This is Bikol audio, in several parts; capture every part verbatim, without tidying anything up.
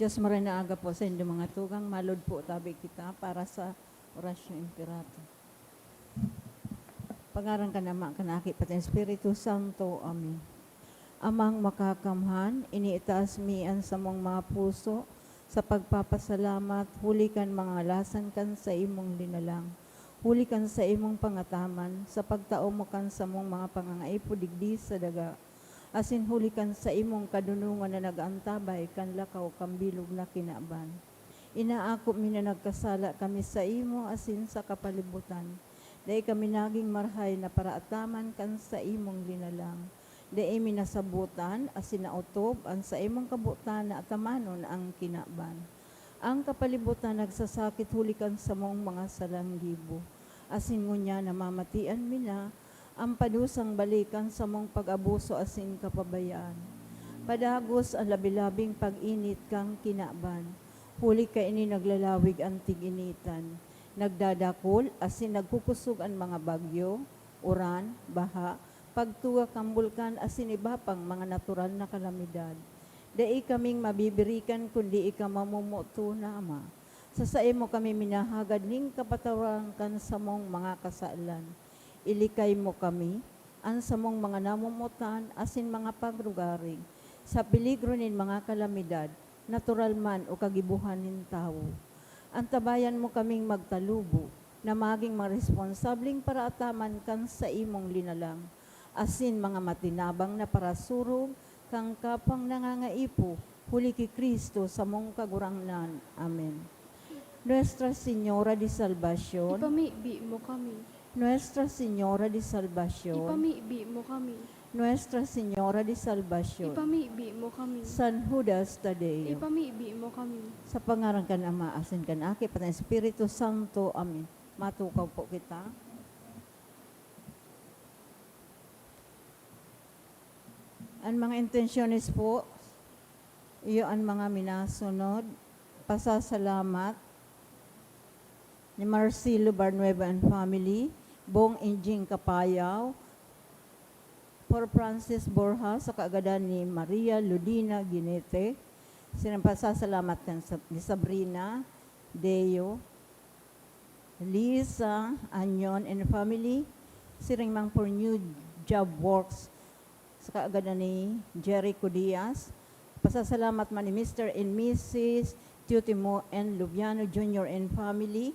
Dios, maray na aga po sa indo mga tugang, malod po tabi kita para sa Orasyon Imperato. Pangaran kan Ama, kan Aki, pati Espiritu Santo. Amen. Amang makakamhan, iniitaas mi an samong mga puso sa pagpapasalamat huli kan mga lasan kan saimong linalang, huli kan saimong pangataman sa pagtao mo kan samong mga pangangaipo digdi sa daga, asin huli kan saimong kadonongan na nag-aantabay kan lakaw kan bilog na kinaban. Inaako mi na nagkasala kami saimo asin sa kapalibutan. Dai kami nagin marahay na paraataman kan saimong linalang. Dai mi nasabotan asin naotob an saimong kabotan na atamanon ang kinaban. Ang kapalibutan nagsasakit huli kan samong mga salang gibo, asin ngunyan namamatian mi na an padusang balik kan samong pag-abuso asin kapabayaan. Padagos an labi-labing pag-init kan kinaban, huli kaini naglalawig an tig-initan, nagdadakul asin nagkukusog an mga bagyo, uran, baha, pagtuga kan bulkan asin iba pang mga natural na kalamidad. Dai kaming mabibirikan kundi ika mamomoton na Ama. Sa saimo kami minahagad nin kapatawaran kan samong mga kasalan. Ilikay mo kami, an samong mga namomotan asin mga pagrugaring, sa peligro nin mga kalamidad, natural man o kagibohan nin tawo. Antabayan mo kaming magtalubo na magin mga responsableng paraataman kan saimong linalang, asin mga matinabang na parasurog kan kapwang nangangaipo, huli ki Cristo, samong Kagurangnan. Amen. Nuestra Señora de Salvacion. Ipamibi mo kami. Nuestra Señora de Salvacion. Ipamibi mo kami. Nuestra Señora de Salvacion. Ipamibi mo kami. San Judas Tadeo. Ipamibi mo kami. Sa pangaran kan Ama, asin kan Aki, pati Espiritu Santo. Amen. Matukaw po kita. An mga intensyones po, iyo an mga minasunod. Pasasalamat ni Marcelo Barnueva and family, Bong Injing Kapayaw, for Francis Borja sa kaagadan ni Maria Ludina Ginete, siring pasasalamat kan Sab-, ni Sabrina Deo, Lisa Anyon and family, siring man for new job works sa kaagadan ni Jericho Diaz. Pasasalamat man ni Mister and Missus Teotimo N. Lubiano Junior and family.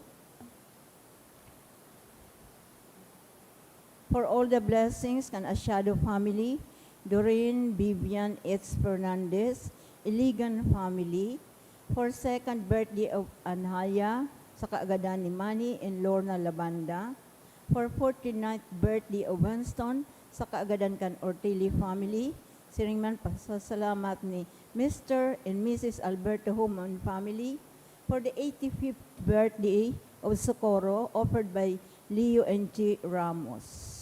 For all the blessings kan Asiado family, Doreen Vivian H. Fernandez, Iligan family, for second birthday of Anaya, sa kaagadan ni Manny and Lorna Labanda, for forty-ninth birthday of Winston, sa kaagadan kan Ortelli family, siring man pasasalamat ni Mister and Missus Alberto Humon family, for the eighty-fifth birthday of Socorro, offered by Leo and G. Ramos.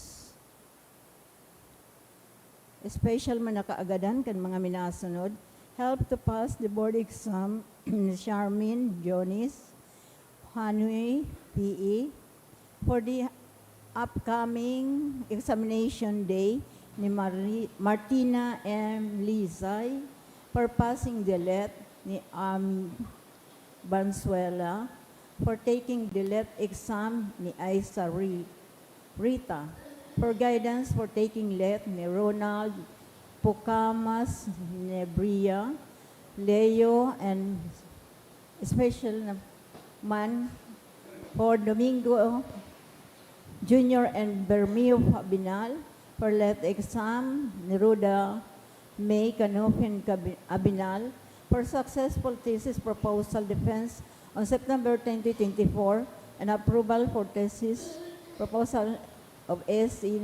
Special man na kaagadan kan mga minasunod, help to pass the board exam ni Charmin Jones, Hanui P E, for the upcoming examination day ni Mari-, Martina M. Lizay, for passing the let ni Ami Banzuela, for taking the let exam ni Aisa Ri-, Rita, for guidance for taking let ni Ronald Pucamas Nebria, Leo, and special na man for Domingo Junior and Bermeo Abinal, for let exam ni Ruda May Canufin Cabi-, Abinal, for successful thesis proposal defense on September twenty twenty-four and approval for thesis proposal of S C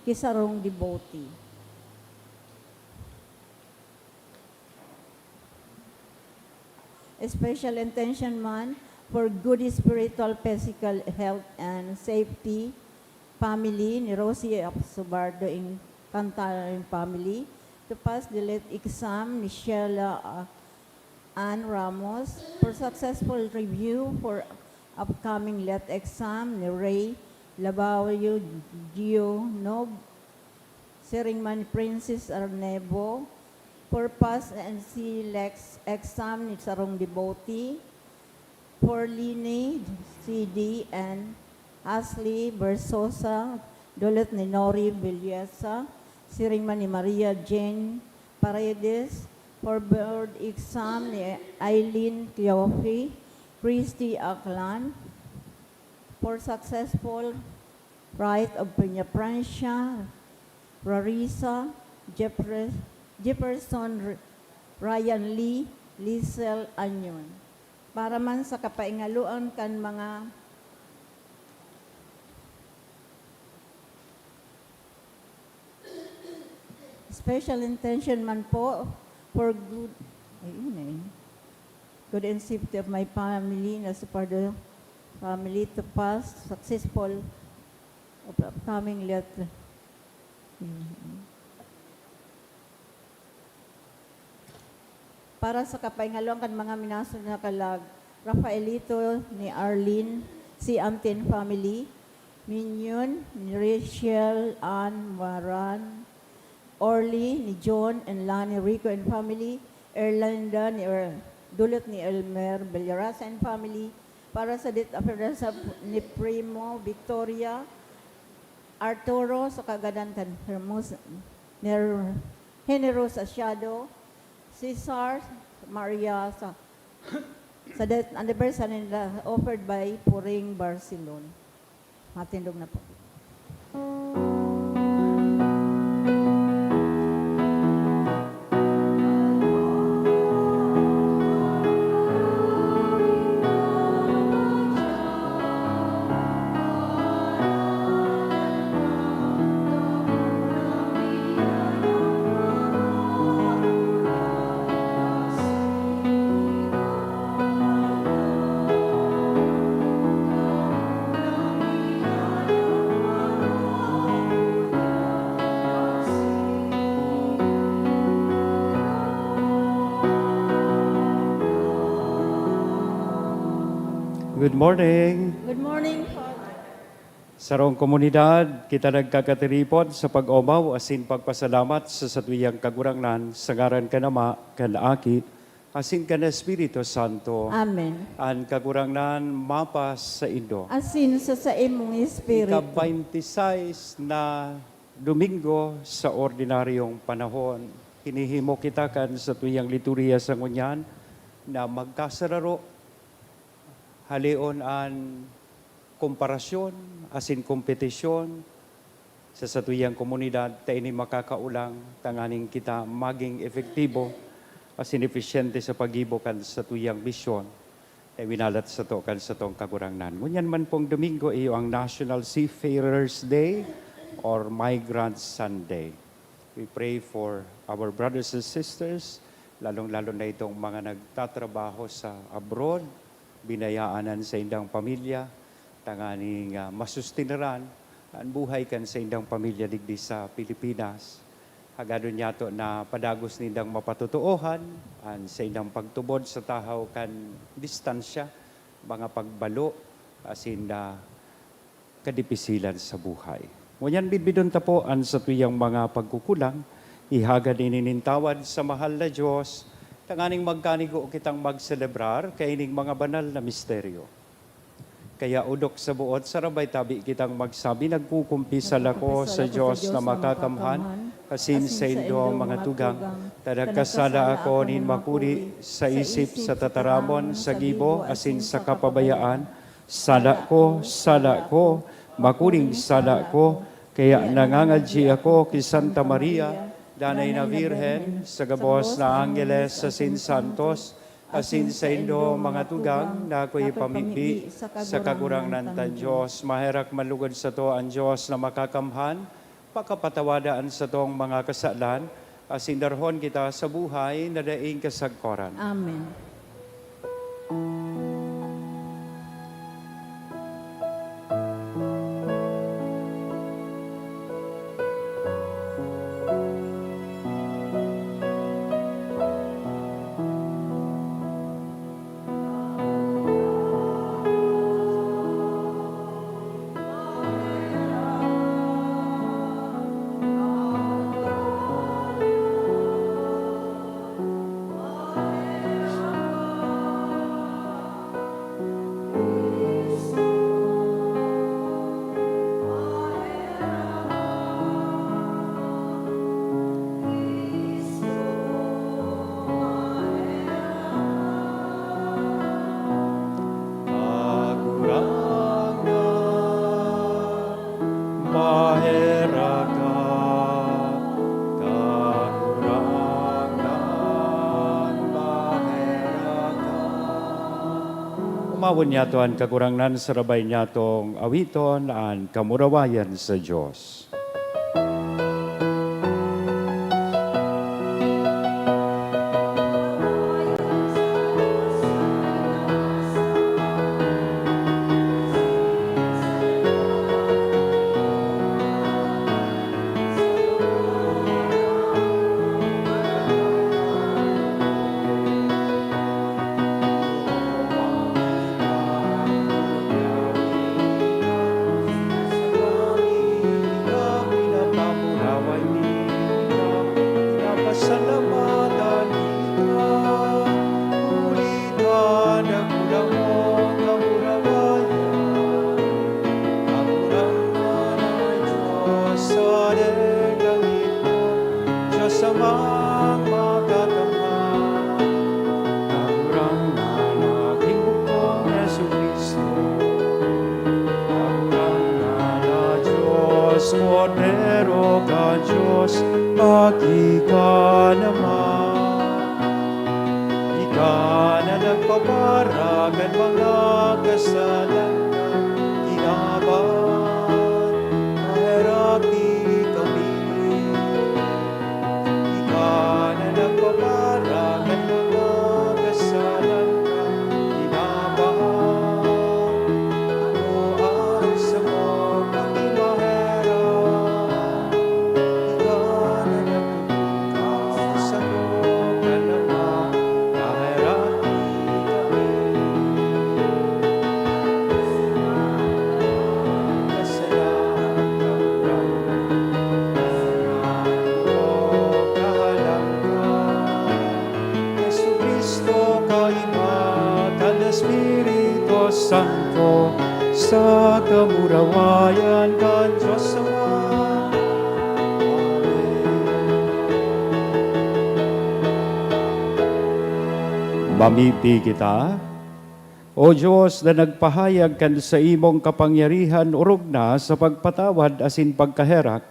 Kisarong Devote. Special intention man for good spiritual, physical health and safety, family ni Rosie Absubardo Cantaro and family, to pass the let exam ni Sheila, ah, Ann Ramos, for successful review for upcoming let exam ni Ray Labayo Gio Nob, siring man ni Princess Arnebo, For pass N C Lex exam ni sarong devotee, for Lini C D and Ashley Versosa, dulot ni Nori Villesa, siring man ni Maria Jane Paredes, for board exam ni Eileen Cleofe, Christy Aklan, for successful Rite of Peñafrancia, Rarisa, Jeffre-, Jefferson R-, Ryan Lee, Liesel Anyon. Para man sa kapaingaloan kan mga special intention man po for good, ayun eh, good and safety of my family, na sa Pardo family to pass successful of upcoming letter. Para sa kapaingaloan kan mga minasunod na kalag, Rafaelito ni Arlene, si Auntie and family, Mignon ni Rachel Ann Maran, Orly ni John and Lani Rico and family, Erlinda ni Er-, dulot ni Elmer Bellarasa and family, para sa death of Erasa ni Primo Victoria Arturo sa kagadan kan Hermos-, Ner-, Generosa Siado, Cesar Maria sa, sa death anniversary nila, offered by Puring Barcelon. Matindog na po. Good morning. Good morning, Father. Sarong komunidad, kita nagkakatiripon sa pag-omaw asin pagpasalamat sa satuyang Kagurangnan sa ngaran kan Ama, kan Aki, asin kan Espiritu Santo. Amen. An Kagurangnan mapasaindo. Asin sa saimong espiritu. Ika-twenty-six na Domingo sa ordinaryong panahon. Hinihimo kita kan satuyang liturhiya sa ngunyan na magkasararo, haleon an komparasyon asin kompetisyon sa satuyang komunidad ta ini makakaulang tanganing kita magin epektibo asin episyente sa paggibo kan satuyang misyon na winalat sato kan satong Kagurangnan. Ngunyan man pong Domingo, iyo ang National Seafarers Day or Migrant Sunday. We pray for our brothers and sisters, lalong-lalo na itong mga nagtatrabaho sa abroad, binayaan an saindang pamilya, tanganing, ah, masustenaran an buhay kan saindang pamilya digdi sa Pilipinas. Hagadon niyato na padagos nindang mapatotoohan an saindang pagtubod sa tahaw kan distansya, mga pagbalo, asin, ah, kadipisilan sa buhay. Ngunyan, bidbidon ta po an satuyang mga pagkukulang, ihagad ini nin tawad sa mahal na Dios, tanganing magkanigo kitang magselebrar kaining mga banal na misteryo. Kaya, odok sa buot sarabay, tabi kitang magsabi, "Nagkukumpisal ako sa Dios na makakamhan, asin saindo, mga tugang, ta nagkasala ako nin makuri sa isip, sa tataramon, sa gibo, asin sa kapabayaan. Sala ko, sala ko, makuring sala ko." Kaya nangangadyi ako ki Santa Maria, Danay na Birhen, sa gabos na anggeles asin santos, asin saindo, mga tugang, na ako'y pamibi sa Kagurangnan tan Dios. Maherak man lugod sato an Dios na makakamhan, pakapatawada an satong mga kasalan, asin darhon kita sa buhay na daing kasagkoran. Amen. Awon niyato an Kagurangnan sa rabay niyatong awiton an kamurawayan sa Dios. Samang matatamhal, Kagurangnan na kinubukong Jesu-Cristo. Kagurangnan na Dios, Kordero kan Dios, Aki kan Ama. Ika na nagpapara kan mga kasalan kan kinaban, maheraki kami. Ika na nagpapara kan mga kasalan kan kinaban, ako ang samong pagkimaherak. Ika na nagtutubod sa buka na maheraki kami. Jesucristo, kaiba kan Espiritu Santo, sa kamurawayan kan Dios Ama. Amen. Mamibi kita. O Dios, na nagpahayag kan saimong kapangyarihan orog na sa pagpatawad asin pagkaherak,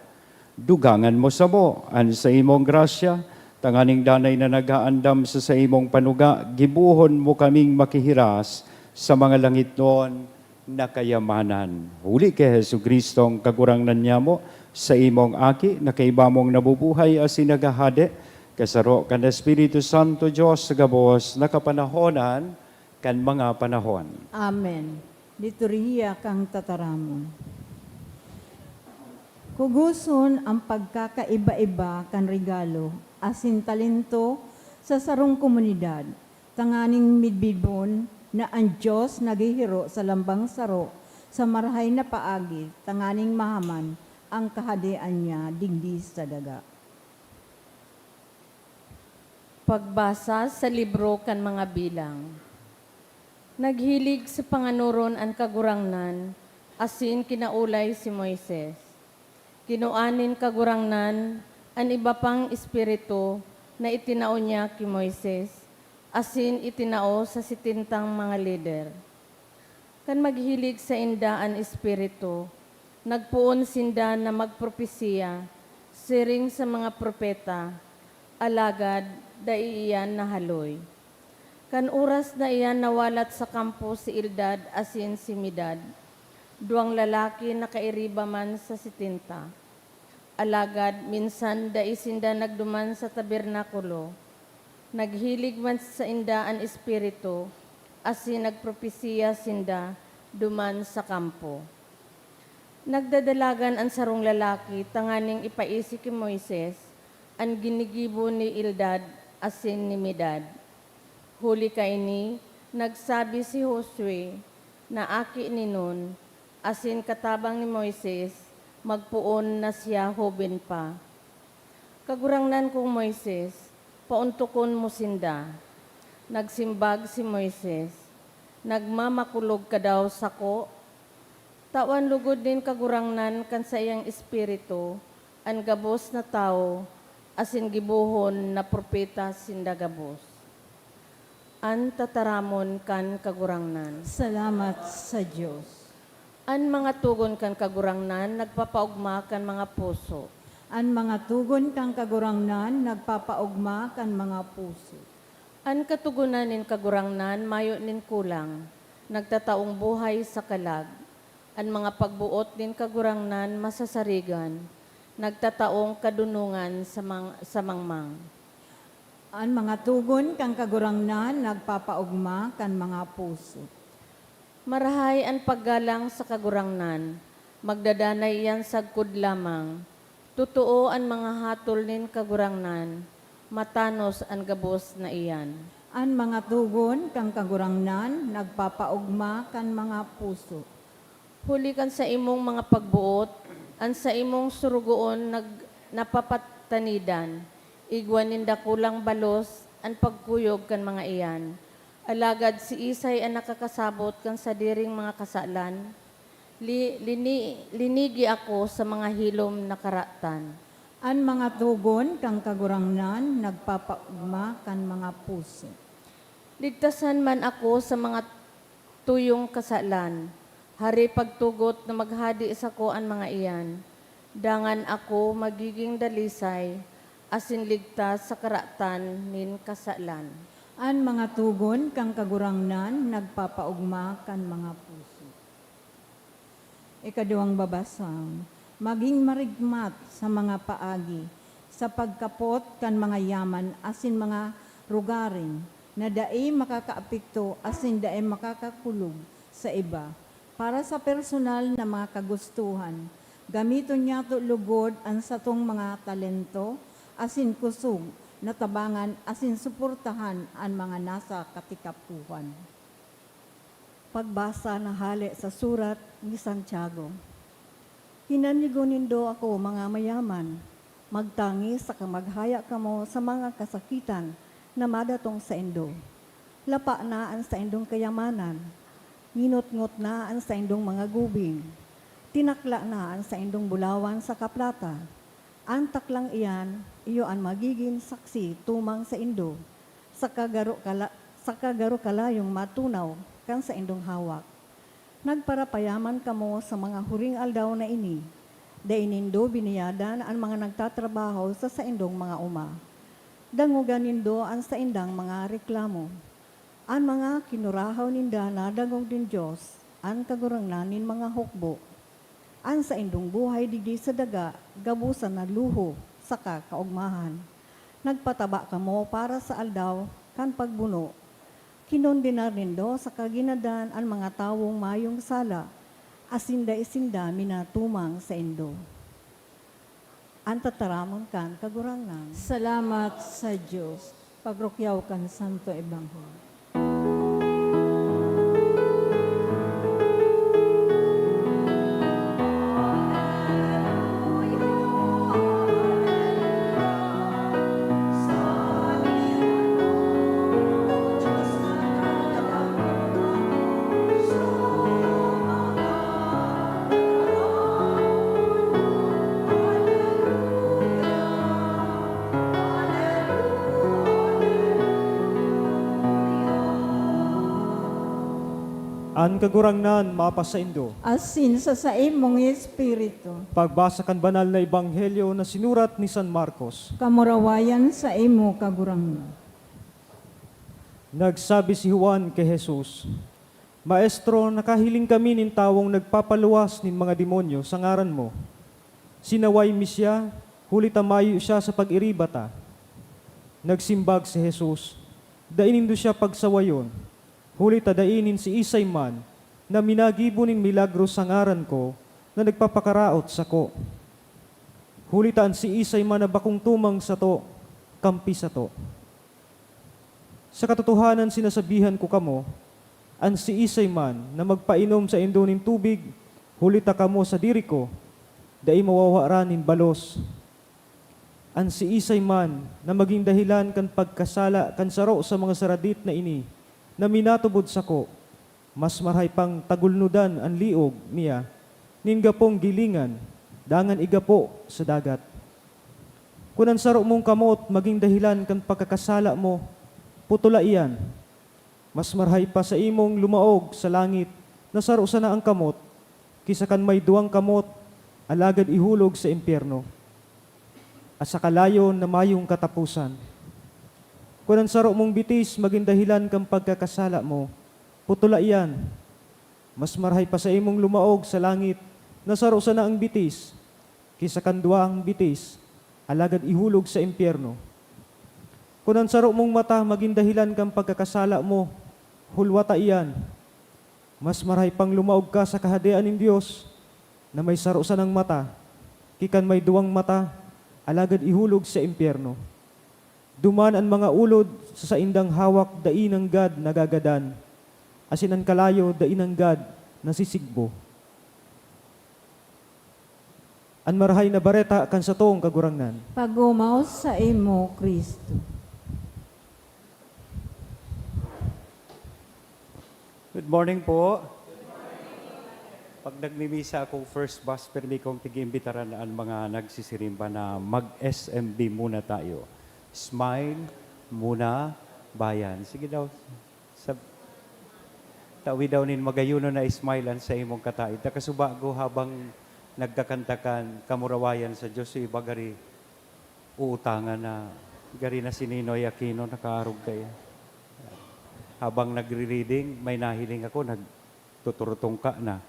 dugangan mo samo an saimong grasya, tanganing danay na nag-aandam sa saimong panuga, gibohon mo kaming makihiras sa mga langitnon na kayamanan. Huli ki Jesu-Cristong Kagurangnan nyamo, saimong Aki, na kaiba mong nabubuhay asin naghahade, kasaro kan Espiritu Santo, Dios sa gabos na kapanahonan, kan mga panahon. Amen. Liturhiya kan Tataramon. Kugoson an pagkakaiba-iba kan regalo asin talento sa sarong komunidad, tanganing midbidbon na an Dios naghihiro sa lambang saro sa marahay na paagi tanganing mahaman an Kahadean niya digdi sa daga. Pagbasa sa libro kan mga Bilang. Naghilig sa panganoron an Kagurangnan asin kinaolay si Moises. Kinua nin Kagurangnan an iba pang espiritu na itinao niya ki Moises asin itinao sa setentang mga lider. Kan maghilig sainda an Espiritu, nagpoon sinda na magpropesiya siring sa mga propeta, alagad dai iyan nahaloy. Kan oras na iyan nawalat sa kampo si Eldad asin si Medad, duwang lalaki na kairiba man sa setenta. Alagad minsan dai sinda nagduman sa tabernakulo. Naghilig man sainda an Espiritu, asin nagpropesiya sinda duman sa kampo. Nagdadalagan an sarong lalaki tanganing ipaisi ki Moises an ginigibo ni Eldad asin ni Medad. Huli kaini, nagsabi si Josue na aki ni Nun, asin katabang ni Moises, magpoon na siya hoben pa. "Kagurangnan kong Moises, paontokon mo sinda." Nagsimbag si Moises, "Nagmamakulog ka daw sako? Tawan logod nin Kagurangnan kan saiyang Espiritu an gabos na tawo, asin gibohon na propeta sinda gabos." An tataramon kan Kagurangnan. Salamat sa Dios. An mga togon kan Kagurangnan nagpapaogma kan mga puso. An mga togon kan Kagurangnan nagpapaogma kan mga puso. An katogonan nin Kagurangnan mayo nin kulang, nagtataong buhay sa kalag. An mga pagboot nin Kagurangnan masasarigan, nagtataong kadonongan sa mang-, sa mangmang. An mga togon kan Kagurangnan nagpapaogma kan mga puso. Marahay an paggalang sa Kagurangnan, magdadanay iyan sagkod lamang. Totoo an mga hatol nin Kagurangnan, matanos an gabos na iyan. An mga togon kan Kagurangnan nagpapaogma kan mga puso. Huli kan saimong mga pagboot, an saimong sorogoon nag-, napapatanidan. Igwa nin dakulang balos an pagkuyog kan mga iyan. Alagad siisay an nakakasabot kan sadiring mga kasalan? Li-, lini-, linigi ako sa mga hilom na karatan. An mga togon kan Kagurangnan nagpapaogma kan mga puso. Ligtasan man ako sa mga tuyong kasalan. Hari pagtugot na maghadi sako an mga iyan. Dangan ako magiging dalisay asin ligtas sa karatan nin kasalan. An mga togon kan Kagurangnan nagpapaogma kan mga puso. Ikaduwang babasang, maging marigmat sa mga paagi, sa pagkapot kan mga yaman asin mga rogaring na dai makakaapekto asin dai makakakulog sa iba. Para sa personal na mga kagustuhan, gamiton niyato lugod an satong mga talento asin kusog na tabangan asin suportahan an mga nasa katikapohan. Pagbasa na hale sa surat ni Santiago. Hinanyogon nindo ako, mga mayaman, magtangis saka maghaya kamo sa mga kasakitan na madatong saindo. Lapa na an saindong kayamanan, nginotngot na an saindong mga gubing, tinakla na an saindong bulawan saka plata. An taklang iyan, iyo an magigin saksi tumang saindo, saka garo kala-, saka garo kalayong matunaw kan saindong hawak. Nagparapayaman kamo sa mga huring aldaw na ini, dai nindo binayadan an mga nagtatrabaho sa saindong mga oma. Dangoga nindo an saindang mga reklamo. An mga kinurahaw ninda nadangog nin Dios, an Kagurangnan nin mga hukbo. An saindong buhay digdi sa daga gabosan na luho saka kaogmahan. Nagpataba kamo para sa aldaw kan pagbuno. Kinondenar nindo saka ginadan an mga tawong mayong sala, asin dai sinda minatumang saindo. An tataramon kan Kagurangnan. Salamat sa Dios. Pagrukyaw kan Santo Ebanghelyo. An Kagurangnan mapasaindo. Asin sa saimong espiritu. Pagbasa kan Banal na Ebanghelyo na sinurat ni San Marcos. Kamurawayan saimo, Kagurangnan. Nagsabi si Juan ki Jesus, "Maestro, nakahiling kami nin tawong nagpapaluwas nin mga demonyo sa ngaran mo. Sinaway mi siya, huli ta mayo siya sa pag-iriba ta." Nagsimbag si Jesus, "Dai nindo siya pagsawayon, huli ta dai nin siisay man na minagibo nin milagro sa ngaran ko na nagpapakaraot sako. Huli ta an siisay man na bakong tumang sato, kampi sato." Sa katotohanan sinasabihan ko kamo, an siisay man na magpainom saindo nin tubig, huli ta kamo sadiri ko, dai mawawaran nin balos. An siisay man na magin dahelan kan pagkasala kan saro sa mga saradit na ini na minatubod sako, mas marahay pang tagulnodan an liog niya nin gapong gilingan, dangan igapo sa dagat. Kun an saro mong kamot magin dahelan kan pagkakasala mo, putola iyan. Mas marahay pa saimong lumaog sa langit na saro sana ang kamot, ki sa kan may duwang kamot, alagad ihulog sa impyerno, at sa kalayon na mayong kataposan. Kun an saro mong bitis magin dahelan kan pagkakasala mo, putola iyan. Mas marahay pa saimong lumaog sa langit na saro sana ang bitis, ki sa kan duwang bitis, alagad ihulog sa impyerno. Kun an saro mong mata magin dahelan kan pagkakasala mo, hulwata iyan. Mas marahay pang lumaog ka sa Kahadean nin Dios na may saro sanang mata, ki kan may duwang mata, alagad ihulog sa impyerno. Duman an mga ulod sa saindang hawak dai nanggad nagagadan, asin an kalayo dai nanggad nasisigbo. An Marahay na Bareta kan satong Kagurangnan. Pagumaw saimo, Cristo. Good morning po. Pag nagmimisa akong first mass, pirmi kong tig-iimbitaran an mga nagsisirimba na mag-S M B muna tayo. Smile muna, bayan. Sige daw. Sab-, tawi daw nin magayonon na smile an saimong kataed. Nakasubago habang nagkakanta kan kamurawayan sa Diyos, yung iba gari uutangan na, gari na si Ninoy Aquino, nakaarog kaya. Habang nagre-reading, may nahiling ako, nagtuturutungka na.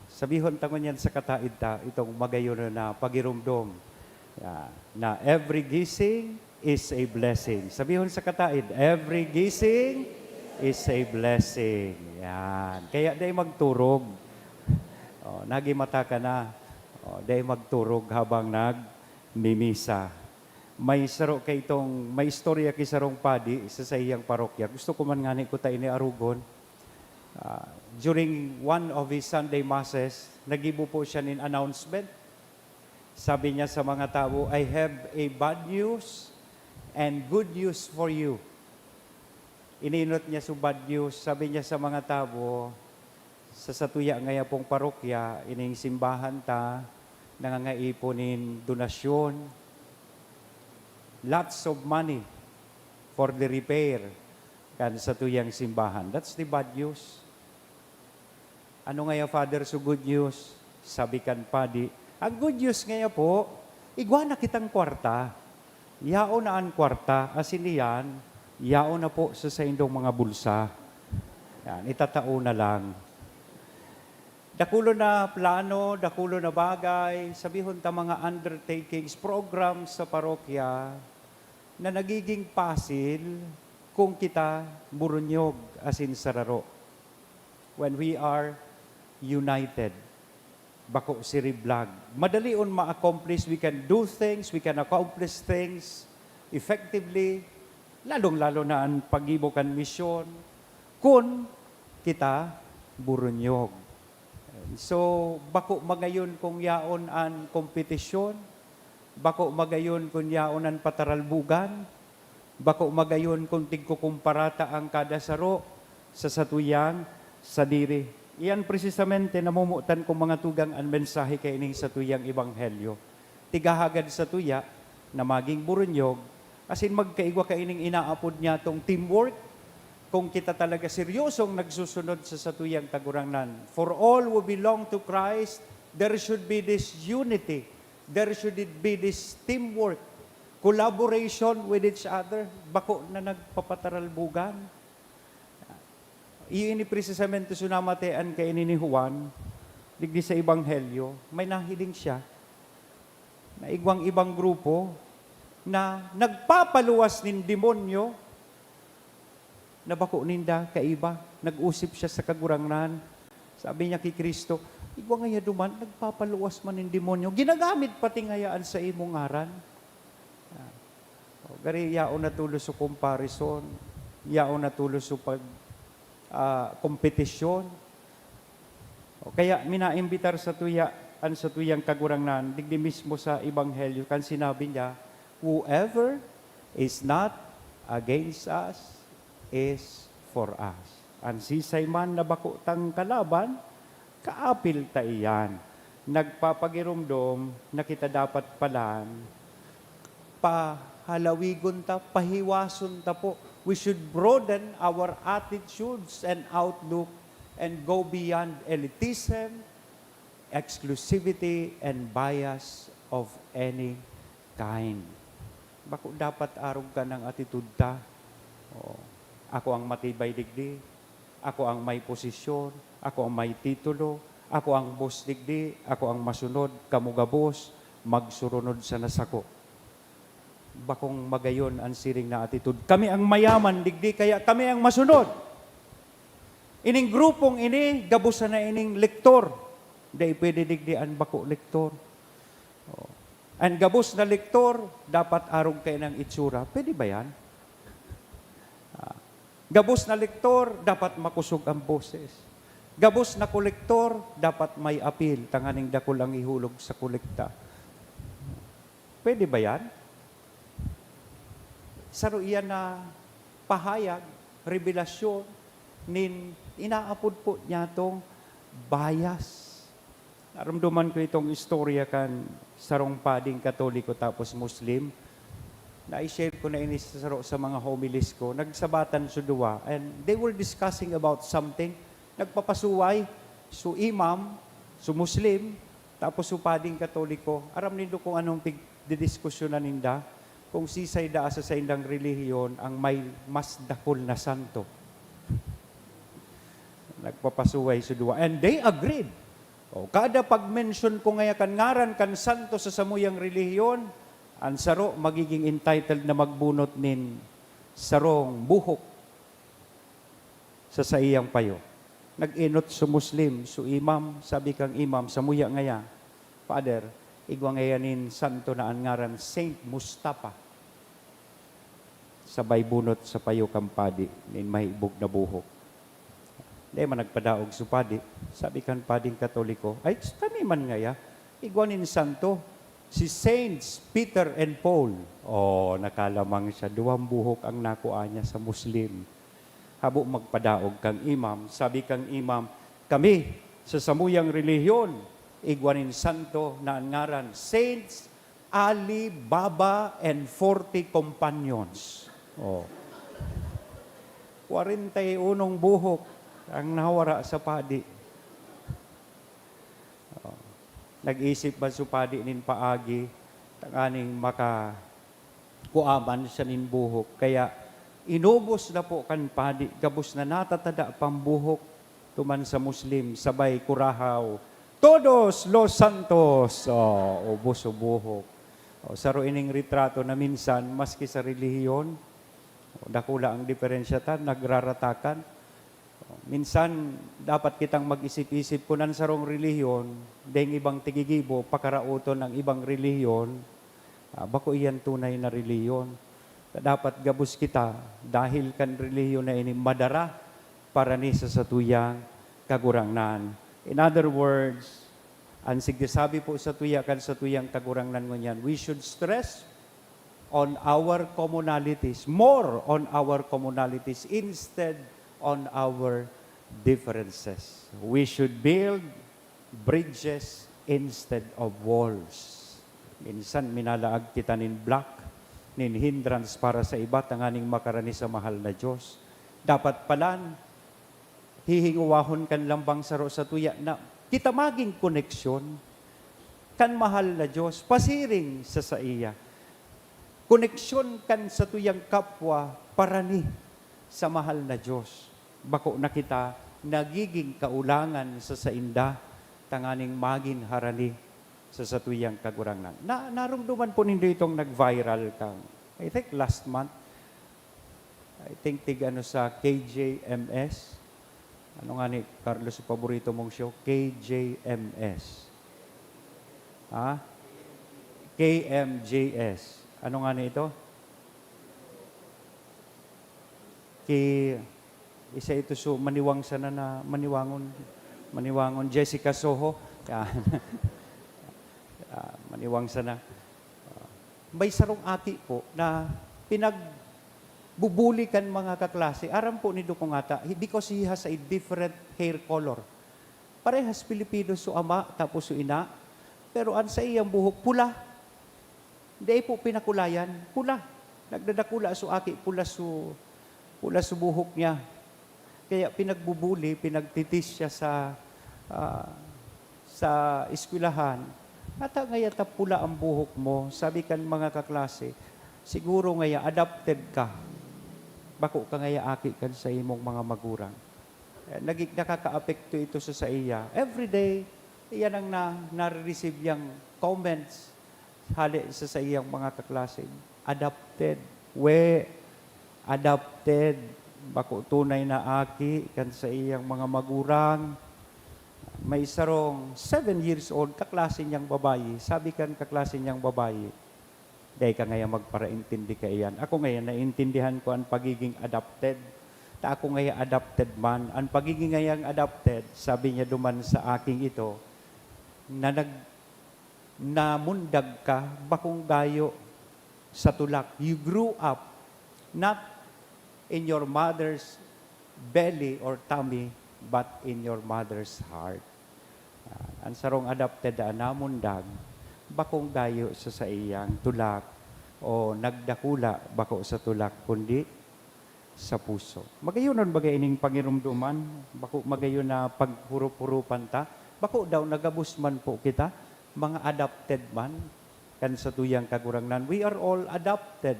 Sabihon ta ngunyan sa kataed ta, itong magayon na pagirumdom, ah, na every gising is a blessing. Sabihon sa kataed, "Every gising is a blessing." Yan. Kaya dai magturog. Oh, nagimata ka na. Oh, dai magturog habang nagmimisa. May saro kay itong, may istorya ki sarong padi sa saiyang parokya. Gusto ko man ngani ko ta ini arugon. Ah, during one of his Sunday masses, nagibo po siya nin announcement. Sabi niya sa mga tawo, "I have a bad news and good news for you." Ininot niya so bad news. Sabi niya sa mga tawo, "Sa satuya ngaya pong parokya, ining simbahan ta, nangangaipo nin donasyon. Lots of money for the repair kan satuyang simbahan." That's the bad news. "Ano ngaya, Father, so good news?" sabi kan padi. "Ang good news ngaya po, igwa na kitang kwarta. Yaon na an kwarta, asin iyan, yaon na po sa saindong mga bulsa. Yan, itatao na lang." Dakulo na plano, dakulo na bagay, sabihon ta mga undertakings, programs sa parokya na nagiging pasil kung kita burunyog asin sararo. When we are united, bako siriblag. Madalion ma-accomplish, we can do things, we can accomplish things effectively, lalong-lalo na an paggibo kan misyon, kun kita burunyog. So, bako magayon kung yaon an kompetisyon, bako magayon kun yaon an pataralbugan, bako magayon kun tigkukumpara ta an kada saro sa satuyang sadiri. Iyan presisamente namomotan kong mga tugang an mensahe kaining satuyang ebanghelyo. Tighahagad satuya na maging burunyog, asin magkaigwa kaining inaapod niyatong teamwork. Kung kita talaga seryosong nagsusunod sa satuyang Kagurangnan, for all who belong to Christ, there should be this unity. There should be this teamwork, collaboration with each other. Bako na nagpapataralbugan. Iyo ini presisamente so namatean kaini ni Juan, digdi sa Ebanghelyo, may nahiling siya na igwang ibang grupo na nagpapaluwas nin demonyo na bako ninda kaiba. Nag-osip siya sa Kagurangnan. Sabi niya ki Cristo, "Igwa ngaya duman, nagpapaluwas man nin demonyo. Ginagamit pati ngaya an saimong ngaran." Ah, o, gari, yaon na tulos so comparison, yaon na tulos so pag, ah, kompetisyon. O, kaya minaimbitar satuya an satuyang Kagurangnan, digdi mismo sa Ebanghelyo, kan sinabi niya, "Whoever is not against us is for us." An sisay man na bako tang kalaban, kaapil ta iyan. Nagpapagiromdom na kita dapat palan pahalawigon ta, pahiwason ta po. We should broaden our attitudes and outlook and go beyond elitism, exclusivity, and bias of any kind. Bako dapat arog kan an attitude ta. Oo. Ako ang matibay digdi. Ako ang may posisyon, ako ang may titulo, ako ang boss digdi, ako ang masunod, kamo gabos, magsurunod sana sako. Bakong magayon an siring na atitod. Kami ang mayaman digdi, kaya kami ang masunod. Ining grupong ini, gabos sana ining lektor. Dai pwede digdi an bako lektor. Oh. An gabos na lektor, dapat arog kainang itsura. Pwede ba yan? Ah, gabos na lektor, dapat makosog ang boses. Gabos na kolektor, dapat may apil, tanganing dakul ang ihulog sa kolekta. Pwede ba yan? Saro iyan na pahayag, rebelasyon, nin inaapod po niya tong bias. Narumduman ko itong istorya kan sarong pading Katoliko tapos Muslim. Na-share ko na ini sa saro sa mga homilies ko. Nagsabatan so duwa, and they were discussing about something. Nagpapasuway, so imam, so Muslim, tapos so pading Katoliko. Aram nindo kung anong pigdidiskusyonan ninda? Kung sisay daa sa saindang relihiyon ang may mas dakul na santo. Nagpapasuway so duwa. And they agreed. O, kada pag-mention ko ngaya kan ngaran kan santo sa samuyang relihiyon, an saro magiging entitled na magbunot nin sarong buhok sa saiyang payo. Nag-enot so Muslim, so imam, sabi kang imam, samuya ngaya, "Father, igwa ngaya nin santo na an ngaran Saint Mustafa." Sabay bunot sa payo kan padi nin mahibog na buhok. Dai man nagpadaog so padi. Sabi kan pading Katoliko, "Ay, kami man ngaya, igwa nin santo, si Saints Peter and Paul." Oh, nakalamang siya. Duwang buhok ang nakua niya sa Muslim. Habo magpadaog kang imam. Sabi kang imam, "Kami, sa samuyang relihiyon, igwa nin santo na an ngaran Saints Ali Baba and forty Companions." Oh. Kwarenta y unong buhok ang nawara sa padi. Oh. Nag-isip man so padi nin paagi, tanganing maka-, kuaman siya nin buhok. Kaya inubos na po kan padi, gabos na natatada pang buhok, tuman sa Muslim, sabay kurahaw, "Todos los Santos!" Oh, ubos o buhok. Oh, saro ining retrato na minsan, maski sa relihiyon, oh, dakula ang diferensya ta, nagraratakan. Oh, minsan, dapat kitang mag-isip-isip kun an sarong relihiyon, daing ibang tigigibo, pakaraoton ang ibang relihiyon, ah, bako iyan tunay na relihiyon. Dapat gabos kita, dahil kan relihiyon na ini madara para ni sa satuyang Kagurangnan. In other words, an sigsasabi po satuya kan satuyang Kagurangnan ngunyan, we should stress on our commonalities, more on our commonalities instead on our differences. We should build bridges instead of walls. Minsan minalaag kita nin block, nin hindrance para sa iba tanganing makarani sa mahal na Diyos. Dapat palan, hihingowahon kan lambang saro satuya na kita magin koneksyon kan mahal na Diyos, pasiring sa saiya. Koneksyon kan satuyang kapwa parani sa mahal na Diyos. Bako na kita nagiging kaulangan sa sainda tanganing magin harani sa satuyang Kagurangnan. Na, narumduman po nindo itong nag-viral kang, I think, last month. I think tig ano sa K J M S. Ano nga ni Carlos, yung paborito mong show? K J M S. Ha? K M J S. Ano nga ni ito? Ki, isa ito so maniwang sana na maniwangon, maniwangon Jessica Soho. Yan. Ah, maniwang sana. Ah, may sarong aki po na pinagbubuli kan mga kaklase. Aram po ni Dukong ata, he, because he has a different hair color. Parehas Pilipino so ama, tapos so ina. Pero an saiyang buhok, pula. Dai po pinakulayan, pula. Nagdadakula so aki, pula so, pula so buhok niya. Kaya pinagbubuli, pinagtitis siya sa, ah, sa eskwelahan. "Ata ngaya ta pula ang buhok mo?" Sabi kan mga kaklase, "Siguro ngaya adopted ka. Bako ka ngaya aki kan sa imong mga magurang." Eh, nagi-, nakakaapekto ito sa saiya. Every day, iyan ang na, nare-receive niyang comments hale sa saiyang mga kaklase. Adopted. We, adopted. Bako tunay na aki kan saiyang mga magurang. May sarong seven years old, kaklase niyang babayi. Sabi kan kaklase niyang babayi, "Dai ka ngaya magparaintindi kaiyan. Ako ngaya, naintindihan ko an pagiging adopted. Ta ako ngaya adopted man." An pagiging ngayang adopted, sabi niya duman sa aking ito, na nag-, namundag ka, bakong gayo sa tulak. You grew up not in your mother's belly or tummy, but in your mother's heart. Ah, an sarong adopted na namundag, bakong gayo sa saiyang tulak o nagdakula bako sa tulak, kundi sa puso. Magayonon baga ining pangiromdoman, bako magayon na paghurup-hurupan ta. Bako daw na gabos man po kita, mga adopted man, kan satuyang Kagurangnan. We are all adopted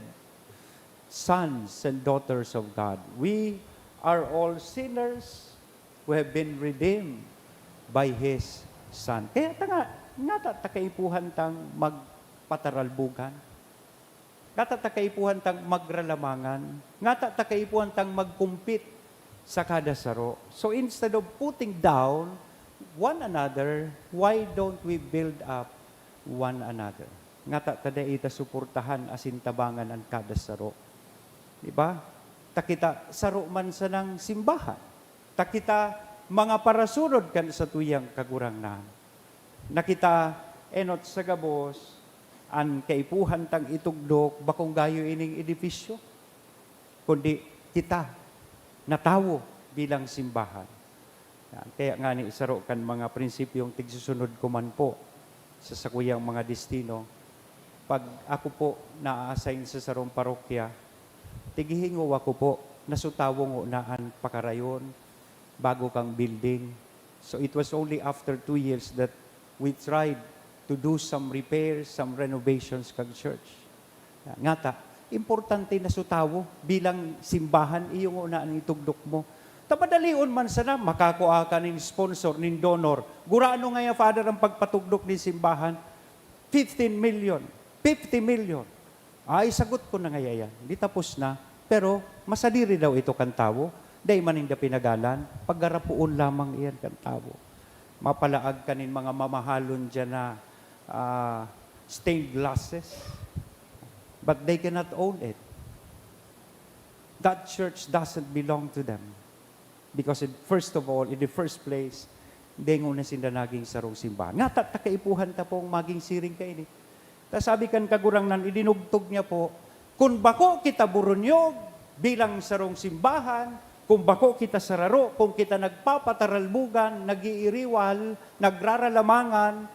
sons and daughters of God. We are all sinners who have been redeemed by His Son. Kaya ta nga, ngata ta kaipuhan tang magpataralbugan. Ngata ta kaipuhan tang magralamangan. Ngata ta kaipuhan tang magkumpit sa kada saro. So instead of putting down one another, why don't we build up one another? Ngata ta dai ta suportahan asin tabangan an kada saro. Di ba? Ta kita saro man sanang simbahan. Ta kita mga parasunod kan satuyang Kagurangnan. Na kita enot sa gabos, an kaipuhan tang itugdok, bakong gayo ining edipisyo, kundi kita na tawo bilang simbahan. Yan. Kaya ngani, saro kan mga prinsipyong tigsusunod ko man po sa sakuyang mga destino, pag ako po na-assign sa sarong parokya, tighihingowa ko po na sutawo ngona an pakarayon, bago kang building. So, it was only after two years that we tried to do some repairs, some renovations kang church. Ngata, importante na sutawo bilang simbahan, iyo ngona an itugdok mo. Ta madalion man sana, makakua ka nin sponsor, nin donor. Gurano ngaya, Father, ang pagpatugdok nin simbahan? Fifteen million, fifty million. Ay, sagot ko na ngaya yan. Di tapos na. Pero, masadiri daw ito kan tawo. Dai man ninda pinagalan. Paggarapoon lamang iyan kan tawo. Mapalaag ka nin mga mamahalon diyan na, ah, stained glasses. But they cannot own it. That church doesn't belong to them. Because in, first of all, in the first place, dai ngona sinda naging sarong simbahan. Ngata ta kaipuhan ta pong maging siring kaini. Ta sabi kan Kagurangnan, idinugtog niya po, "Kun bako kita burunyog bilang sarong simbahan, kun bako kita sararo, kun kita nagpapataralbugan, nag-iiriwal, nagraralamangan,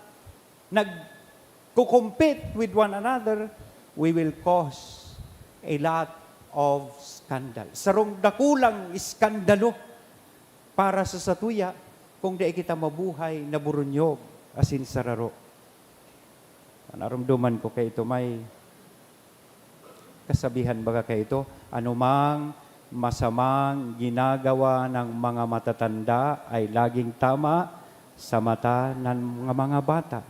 nagko-compete with one another, we will cause a lot of scandal." Sarong dakulang iskandalo para sa satuya kung dai kita mabuhay na burunyog asin sararo. Naromdoman ko kaito, may kasabihan baga kaito, "Anumang masamang ginagawa ng mga matatanda ay laging tama sa mata ng mga, mga bata."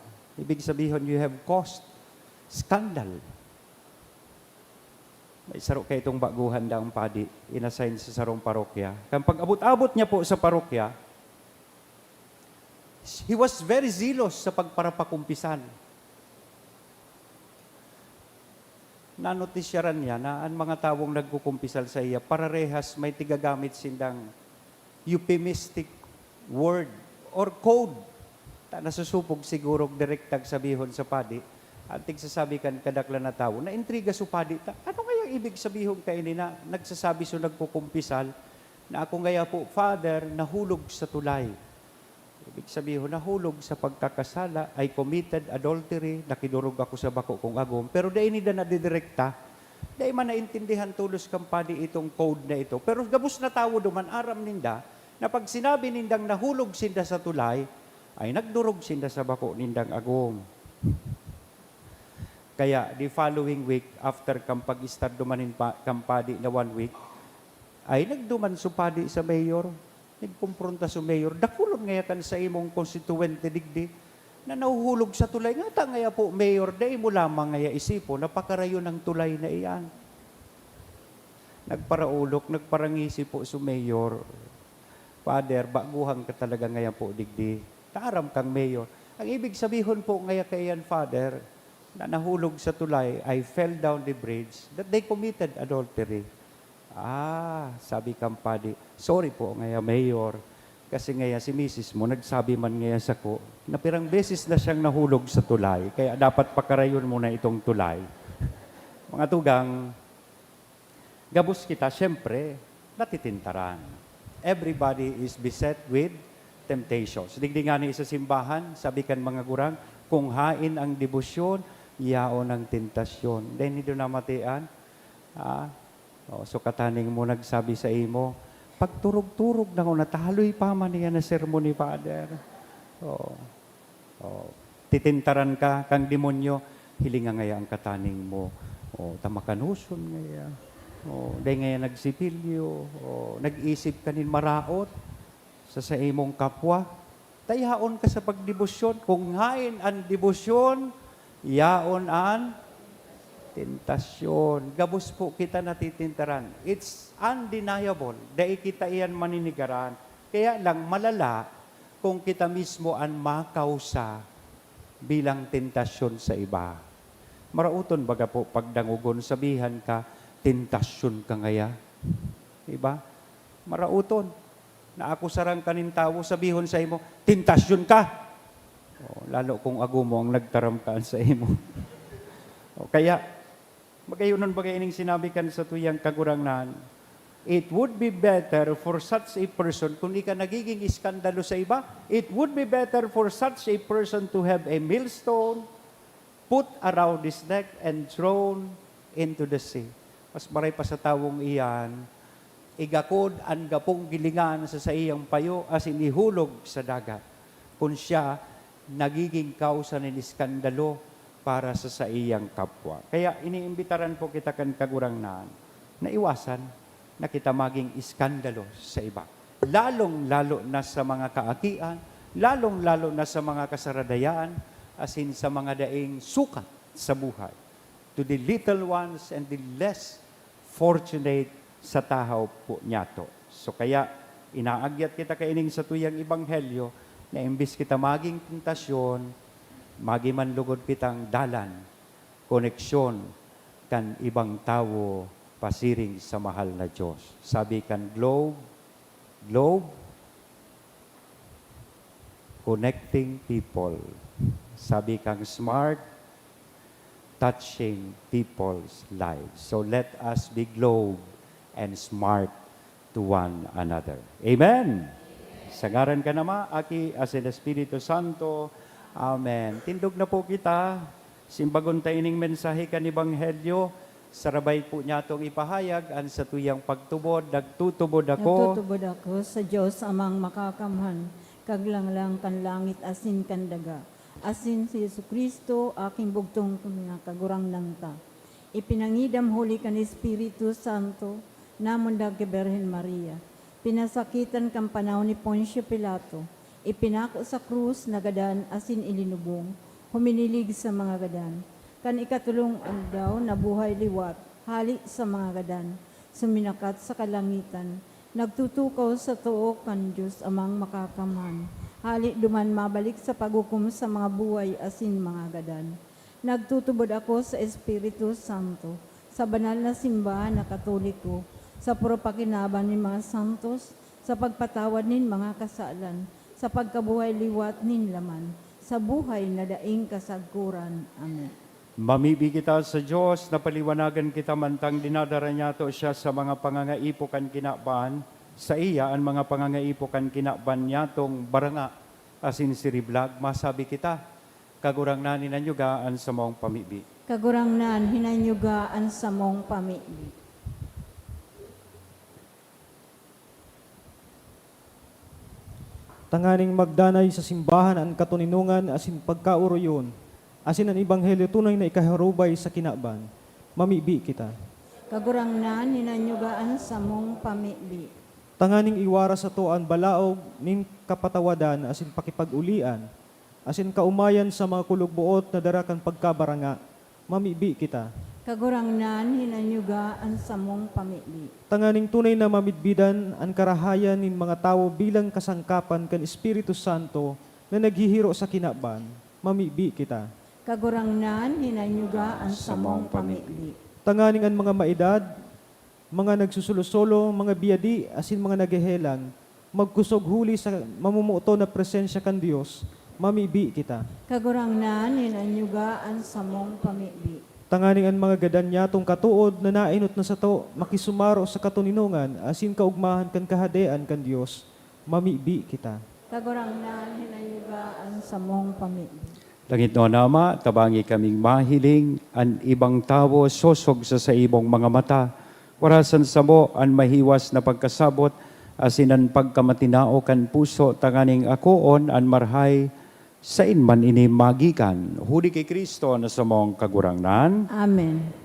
Ibig sabihin, you have caused scandal. May saro kaitong baguhan daang padi, inassign sa sarong parokya. Kan pag-abot-abot niya po sa parokya, he was very zealous sa pagparapakumpisal. Nanotisyaran niya na an mga tawong nagkukumpisal saiya, pararehas may tigagamit sindang euphemistic word or code. Ta nasusupog siguro direktang sabihon sa padi. An tigsasabi kan kadaklan na tawo, naintriga so padi ta, "Ano ngayang ibig sabihon kaini na nagsasabi so nagkukumpisal na ako ngaya po, Father, nahulog sa tulay?" Ibig sabihon, nahulog sa pagkakasala, "I committed adultery, nakidurog ako sa bako kong agom." Pero dai ninda nadidirekta. Dai man naintindihan tolos kan padi itong code na ito. Pero gabos na tawo duman, aram ninda na pag sinabi nindang nahulog sinda sa tulay, ay nagdurog sinda sa bako nindang agom. Kaya, the following week, after kan pag-estar duman nin pa-, kan padi na one week, ay nagduman so padi sa mayor. Nagkumpronta si Mayor, dakulon ngaya kan sa imong konstituwente digdi na nahuhulog sa tulay. Ngata ngaya po, Mayor, dai mo lamang ngaya isipon na pakarayon ang tulay na iyan. Nagparaulok, nagparangisi po si Mayor. Father, baguhan ka talaga ngaya po digdi. Taaram kang Mayor. Ang ibig sabihon po ngaya kaiyan, Father, na nahulog sa tulay, I fell down the bridge, that they committed adultery. Ah, sabi kang padi, "Sorry po ngaya, Mayor, kasi ngaya si misis mo nagsabi man ngaya sako na pirang beses na siyang nahulog sa tulay, kaya dapat pakarayon mo na itong tulay." Mga tugang, gabos kita, siyempre, natitintaran. Everybody is beset with temptations. Digdi ngani sa simbahan, sabi kan mga gurang, "Kung haen ang debosyon, yaon ang tentasyon." Dai nindo namatian? Ah, oh, so kataning mo nagsabi sa imo, "Pagturog-turog na ako, nataloy pa man iyan na sermon ni Father." Oh. Oh. Titintaran ka kang demonyo, hilinga ngaya ang kataning mo. Oh, ta makanoson ngaya. Oh, dai ngaya nagsipilyo. Oh, nag-isip ka nin maraot sa saimong kapwa. Ta yaon ka sa pagdebosyon. Kung haen an debosyon, yaon an tentasyon. Gabos po kita natitintaran. It's undeniable. Dai kita iyan maninigaran. Kaya lang, malala kung kita mismo an makausa bilang tentasyon sa iba. Maraoton baga po pagdangogon, sabihan ka, "Tentasyon ka ngaya." Di ba? Maraoton. Naakusaran ka nin tawo, sabihon sa imo, "Tentasyon ka!" Oh, lalo kung agomo ang nagtaram kaan sa imo. O kaya, magayonon baga ining sinabi kan satuyang Kagurangnan, "It would be better for such a person," kung ika nagiging iskandalo sa iba, "it would be better for such a person to have a millstone put around his neck and thrown into the sea." Mas maray pa sa tawong iyan, igakod an gapong gilingan sa saiyang payo asin ihulog sa dagat, kun siya nagiging kausa nin iskandalo para sa saiyang kapwa. Kaya iniimbitaran po kita kan Kagurangnan na iwasan na kita maging iskandalo sa iba, lalong-lalo na sa mga kaakian, lalong-lalo na sa mga kasaradayaan, asin sa mga daing sukat sa buhay, to the little ones and the less fortunate sa tahaw po niyato. So kaya, inaagyat kita kaining satuyang ebanghelyo na imbis kita maging tentasyon, magi man lugod kitang dalan, koneksyon kan ibang tawo pasiring sa mahal na Diyos. Sabi kan Globe, Globe, connecting people. Sabi kang Smart, touching people's lives. So let us be Globe and Smart to one another. Amen! Sa ngaran kan Ama, Aki, asin Espiritu Santo. Amen. Tindog na po kita. Simbagon ta ining mensahe kan Ebanghelyo. Sarabay po niyatong ipahayag an satuyang pagtubod, "Nagtutubod ako." Nagtutubod ako sa Dios Amang Makakamhan, Kaglanglang kan langit asin kan daga, asin si Jesu-Cristo, aking bugtong na Kagurangnan ta. Ipinangidam huli kan Espiritu Santo, namundag ki Birhen Maria. Pinasakitan kan panahon ni Poncio Pilato. Ipinako sa krus, nagadan asin ilinubong. Huminilig sa mga gadan. Kan ikatolong aldaw, nabuhay liwat, hale sa mga gadan. Suminakat sa kalangitan. Nagtutukaw sa too kan Dios Amang Makakamhan. Hale duman mabalik sa paghukom sa mga buhay asin mga gadan. Nagtutubod ako sa Espiritu Santo, sa banal na simbahan na Katoliko, sa puro pakinaban nin mga santos, sa pagpatawad nin mga kasalan, sa pagkabuhay liwat nin laman, sa buhay na daing kasagkoran. Amen. Mamibi kita sa Dios na paliwanagan kita mantang dinadara niyato siya sa mga pangangaipo kan kinaban. Saiya an mga pangangaipo kan kinaban niyatong baranga asin siriblag. Masabi kita, Kagurangnan, hinanyuga an samong pamibi. Kagurangnan, hinanyuga an samong pamibi. Tanganing magdanay sa simbahan an katoninongan asin pagkaoroyon, asin an ebanghelyo tunay na ikaharubay sa kinaban, mamibi kita. Kagurangnan, hinanyuga an samong pamibi. Tanganing iwara sato an balaog nin kapatawadan asin pakipag-olian, asin kaomayan sa mga kulog-boot na dara kan pagkabaranga, mamibi kita. Kagurangnan, hinanyuga an samong pamibi. Tanganing tunay na mamidbidan an karahayan nin mga tawo bilang kasangkapan kan Espiritu Santo na naghihiro sa kinaban, mamibi kita. Kagurangnan, hinanyuga an samong pamibi. Tanganing an mga maedad, mga nagsusolo-solo, mga biyadi, asin mga naghehelang, magkusog huli sa mamomoton na presensya kan Dios, mamibi kita. Kagurangnan, hinanyuga an samong pamibi. Tanganing an mga gadan niyatong katood na naenot na sato makisumaro sa katoninongan asin kaogmahan kan Kahadean kan Dios, mamibi kita. Kagurangnan, hinanyuga an samong pamibi. Langitnon na Ama, tabangi kaming mahiling an ibang tawo sosog sa saimong mga mata. Warasan samo an mahiwas na pagkasabot asin an pagkamatinao kan puso tanganing akoon an marhay sain man ini magikan. Huli ki Cristo na samong Kagurangnan. Amen.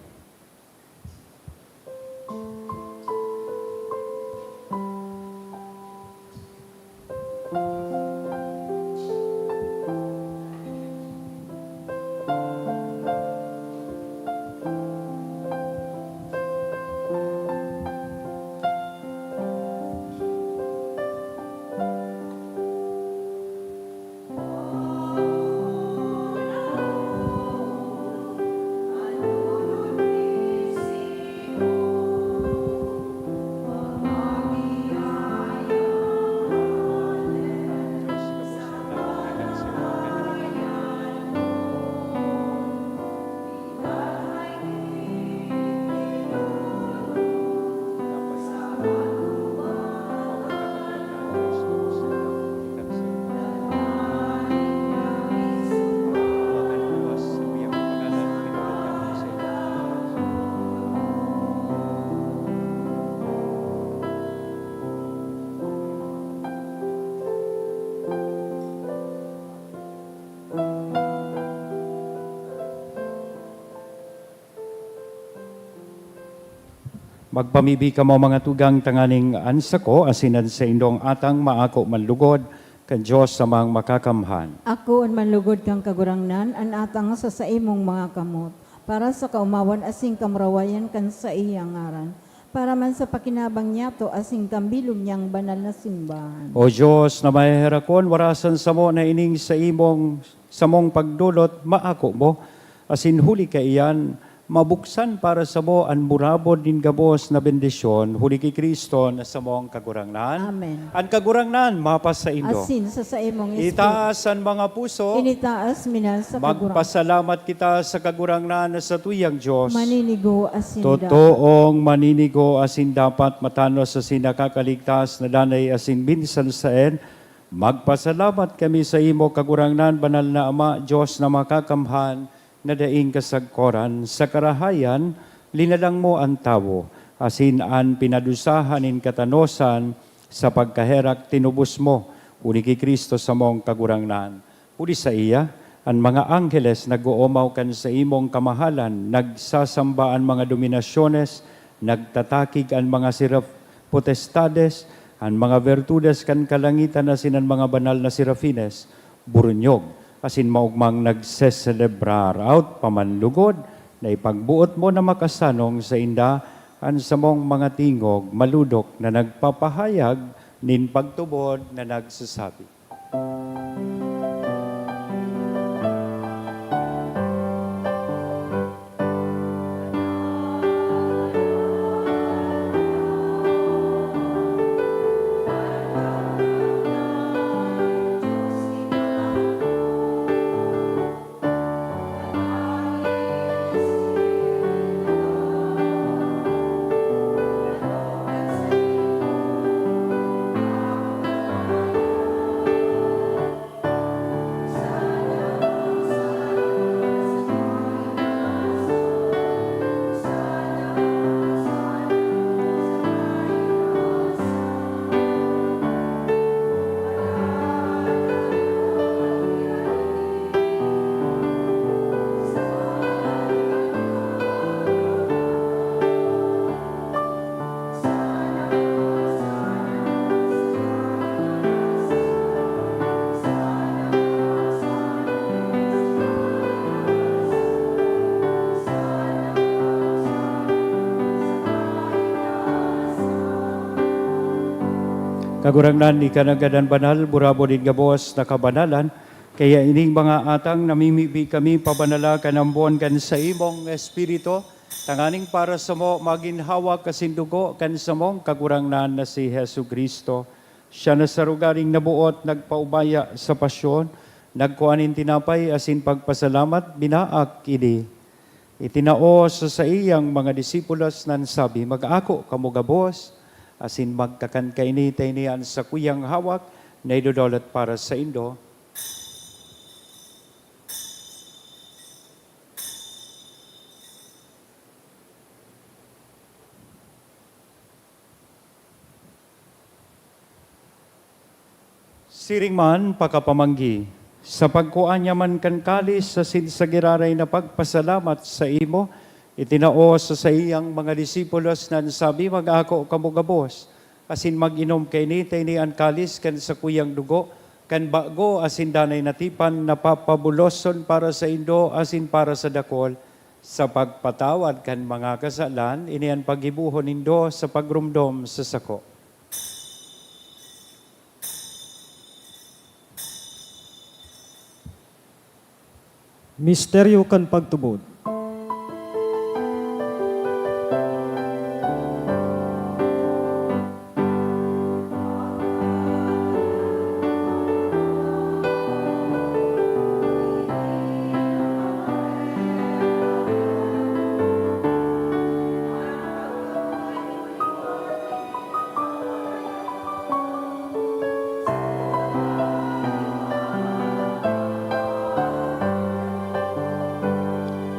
Magpamibi kamo, mga tugang, tanganing an sako asin an saindong atang maako man lugod kan Dios Amang Makakamhan. Akoon man lugod kan Kagurangnan an atang sa saimong mga kamot, para sa kaomawan asin kamurawayan kan saiyang ngaran, para man sa pakinabang niyato asin kan bilog niyang banal na simbahan. O Dios na maheherakon, warasan samo na ining saimong, samong pagdolot maako mo, asin huli kaiyan, mabuksan para samo an burabod nin gabos na bendisyon, huli ki Cristo na samong Kagurangnan. Amen. An Kagurangnan mapasaindo. Asin sa saimong espiritu. Itaas an mga puso. Initaas mi na sa Kagurangnan. Magpasalamat kita sa Kagurangnan na satuyang Dios. Maninigo asin dapat. Totoong maninigo asin dapat, matanos asin nakakaligtas na danay asin minsan saen. Magpasalamat kami saimo, Kagurangnan, Banal na Ama, Dios na Makakamhan, na daing kasagkoran. Sa karahayan, linalang mo an tawo, asin an pinadusahan nin katanosan sa pagkaherak tinubos mo, huli ki Cristo samong Kagurangnan. Huli saiya, an mga angheles nag-oomaw kan saimong kamahalan, nagsasamba an mga dominasyones, nagtatakig an mga seraf-, potestades, an mga bertudes kan kalangitan asin an mga banal na serafines, buronyog, asin maogmang nagseselebrar. Out pa man lugod na ipagboot mo na makasanong sainda an samong mga tingog, malodok na nagpapahayag nin pagtubod na nagsasabi. Kagurangnan, ika na gadan banal, burabod nin gabos na kabanalan. Kaya ining mga atang namimibi kami, pabanala kan ambon kan saimong Espiritu, tanganing para samo magin hawak asin dugo kan samong Kagurangnan na si Jesu-Cristo. Siya na sa rogaring naboot, nagpaubaya sa pasyon, nagkua nin tinapay asin pagpasalamat, binaak ini. Itinao sa saiyang mga disipulos nan sabi, "Mag-ako kamo gabos, asin magkakan kaini ta ini an sakuyang hawak na idodolot para saindo." Siring man, pakapamanggi, sa pagkua niya man kan kalis asin sa giraray na pagpasalamat saimo, itinao sa saiyang mga disipulos nan sabi, "Mag-ako kamo gabos, asin mag-inom kaini ta ini an kalis kan sakuyang dugo, kan bago asin danay na tipan na papabuloson para saindo asin para sa dakol, sa pagpatawad kan mga kasalan. Ini an paggibohon nindo sa pagromdom sa sako." Misteryo kan pagtubod.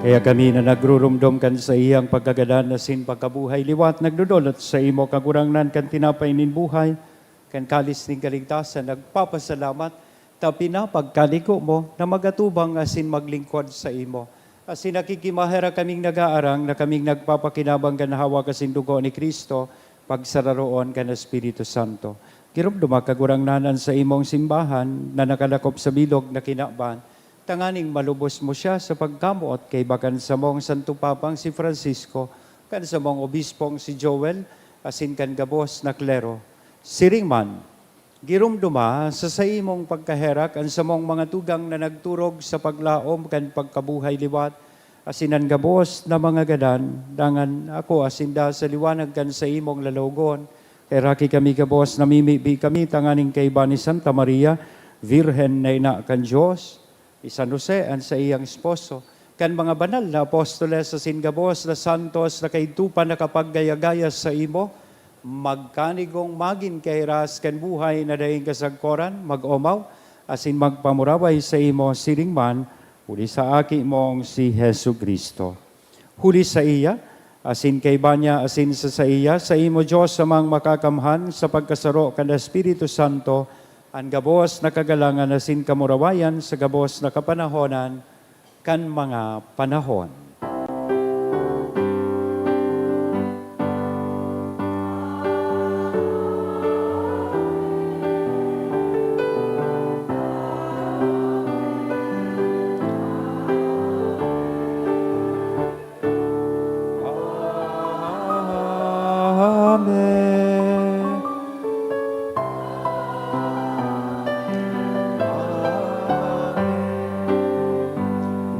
Kaya kami na nagruromdom kan saiyang pagkagadan asin pagkabuhay liwat, nagdodolot saimo, Kagurangnan, kan tinapay nin buhay, kan kalis nin kaligtasan, nagpapasalamat ta pinapagkaliko mo na magatubang asin maglingkod saimo. Asin nakikimaherak kaming nag-aarang na kaming nagpapakinabang kan hawak asin dugo ni Cristo, pagsararoon kan Espiritu Santo. Giromdoma, Kagurangnan, an saimong simbahan na nakalakop sa bilog na kinaban, tanganing malubos mo siya sa pagkamoot kaiba kan samong Santo Papang si Francisco, kan samong Obispong si Joel, asin kan gabos na klero. Siring man, giromdoma sa saimong pagkaherak an samong mga tugang na nagturog sa paglaom kan pagkabuhay liwat, asin an gabos na mga gadan, dangan ako asinda sa liwanag kan saimong lalawogon. Heraki kami gabos, namimibi kami tanganing kaiba ni Santa Maria, Birhen na ina kan Dios, ni San Jose an saiyang esposo, kan mga banal na apostoles asin gabos na santos na kaidto pa nakapaggaya-gaya saimo, magkanigong magin kahiras kan buhay na daing kasagkoran, mag-omaw asin magpamuraway saimo siring man, huli sa Aki mong si Jesu-Cristo. Huli saiya, asin kaiba niya, asin sa saiya, saimo, Dios Amang Makakamhan, sa pagkasaro kan Espiritu Santo, an gabos na kagalangan asin kamurawayan sa gabos na kapanahonan kan mga panahon. Amen. Amen.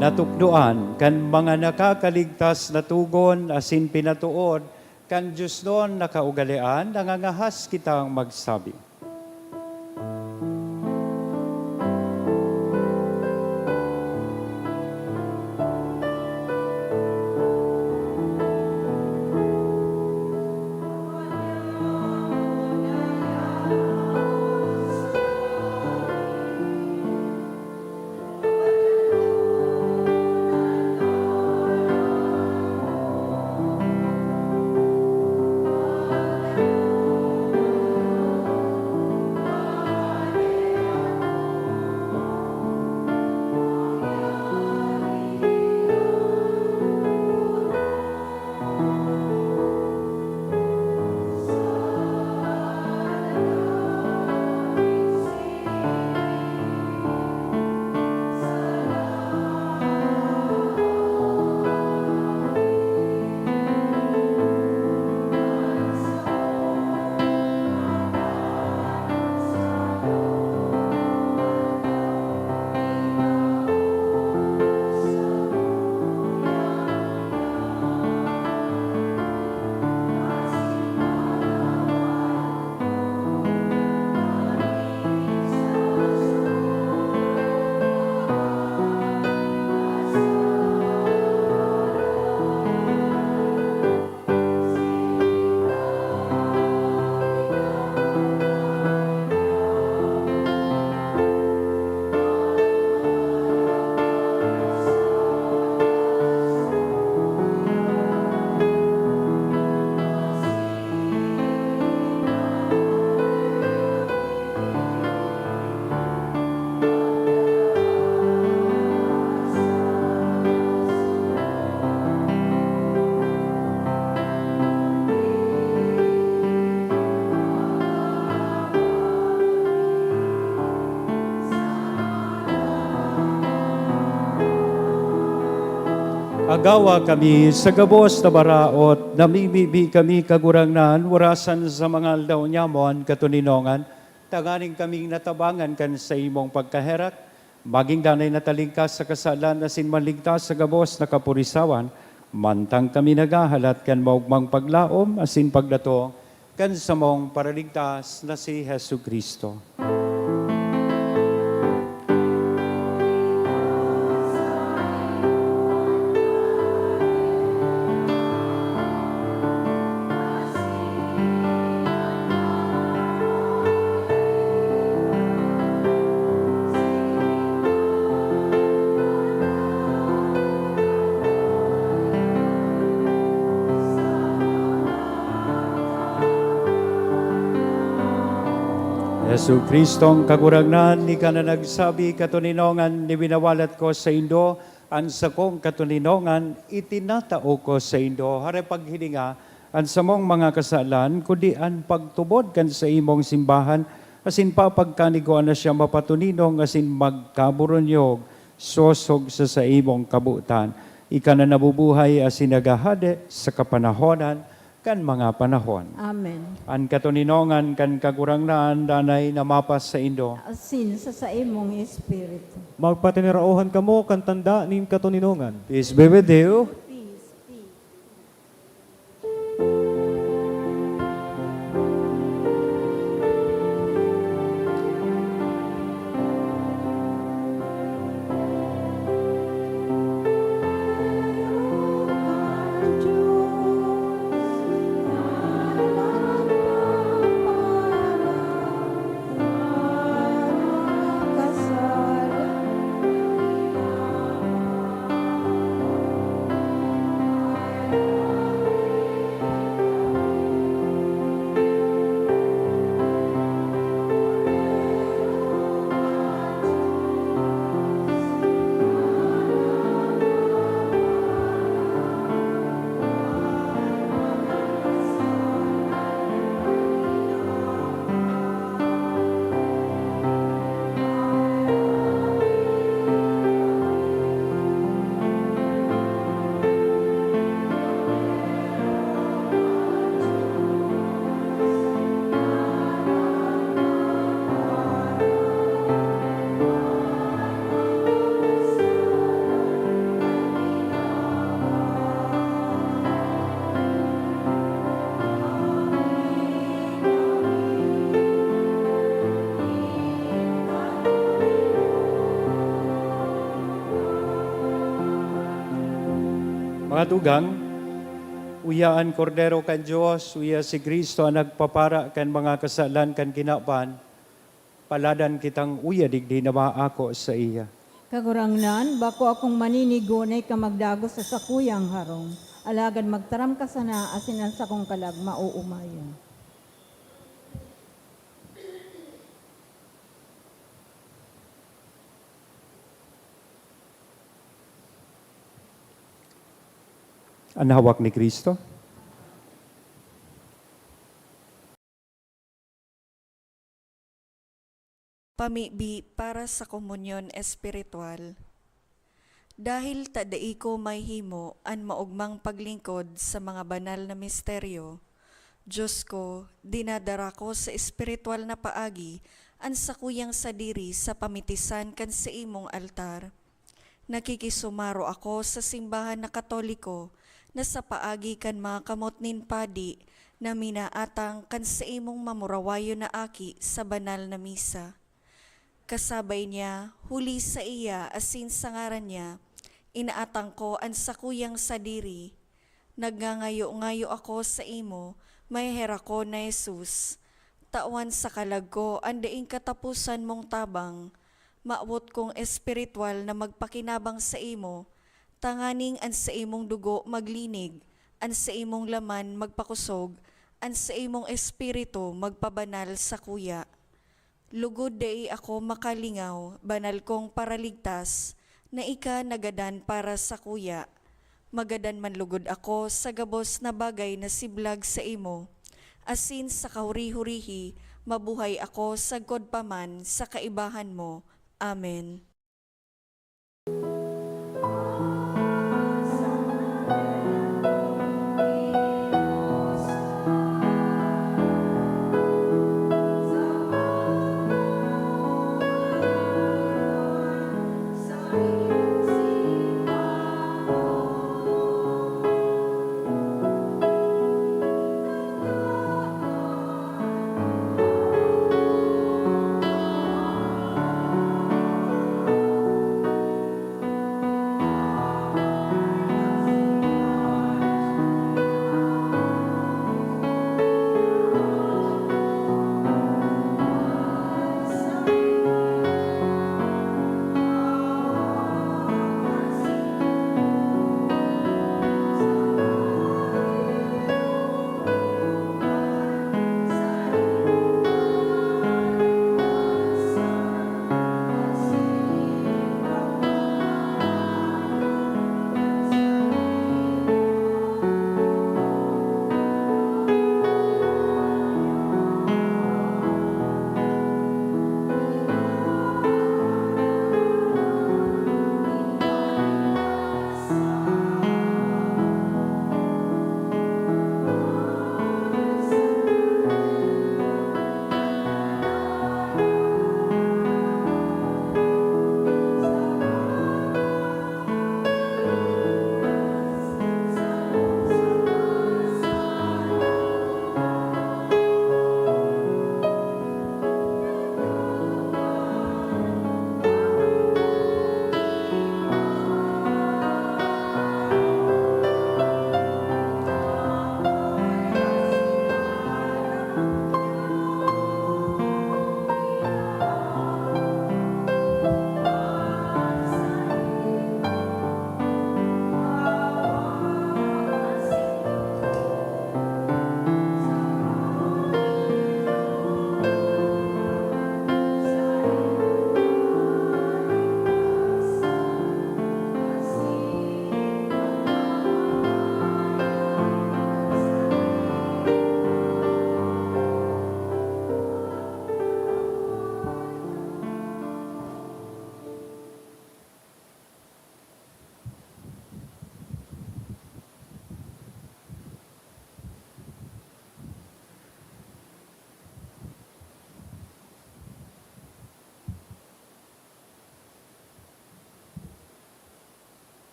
Natukdoan kan mga nakakaligtas na togon asin pinatood kan diosnon na kaugalean, nangangahas kitang magsabi. Gawa kami sa gabos na maraot, namimibi kami, Kagurangnan, warasan sa mga aldaw nyamo an katoninongan, tanganing kaming natabangan kan saimong pagkaherak, maging danay na talingkas sa kasalan asin maligtas sa gabos na kapurisawan, mantang kami naghahalat kan maogmang paglaom asin pagdatong kan samong Paraligtas na si Jesu-Cristo. Jesu-Cristong Kagurangnan, ika na nagsabi, "Katoninongan, ibinawalat ko saindo an sakong katoninongan, itinatao ko saindo." Hare paghilinga an samong mga kasalan, kundi an pagtubod kan saimong simbahan, asin papagkanigoan na siya mapatoninong asin magkaburunyog, sosog sa saimong kabotan. Ika na nabubuhay asin naghahade sa kapanahonan kan mga panahon. Amen. An katoninongan kan Kagurangnan danay na mapasaindo. Asin sa saimong espiritu. Magpatiniraohan kamo kan tanda nin katoninongan. Peace be with you. Peace, peace. Mga tugang, uya an Kordero kan Dios, uya si Cristo an nagpapara kan mga kasalan kan kinaban. Paladan kitang uya digdi na maako saiya. Kagurangnan, bako akong maninigo na ika magdagos sa sakuyang harong, alagad magtaram ka sana asin an sakong kalag maoomayan. An hawak ni Cristo. Pamibi para sa komunyon espiritual. Dahil ta dai ko mahimo an maogmang paglingkod sa mga banal na misteryo, Dios ko, dinadara ko sa espiritual na paagi an sakuyang sadiri sa pamitisan kan saimong altar. Nakikisumaro ako sa simbahan na Katoliko na sa paagi kan mga kamot nin padi na minaatang kan saimong mamurawayon na aki sa banal na misa. Kasabay niya, huli saiya asin sa ngaran niya, inaatang ko an sakuyang sadiri. Nagngangayo-ngayo ako saimo, maheherakon na Jesus. Tawan sa kalag ko an daing kataposan mong tabang. Mawot kong espiritual na magpakinabang saimo, tanganing an saimong dugo maglinig, an saimong laman magpakosog, an saimong espiritu magpabanal sakuya. Lugod dai ako makalingaw, banal kong Paraligtas, na ika nagadan para sakuya. Magadan man lugod ako sa gabos na bagay na siblag saimo, asin sa kahuri-hurihi mabuhay ako sagkod pa man sa kaibahan mo. Amen.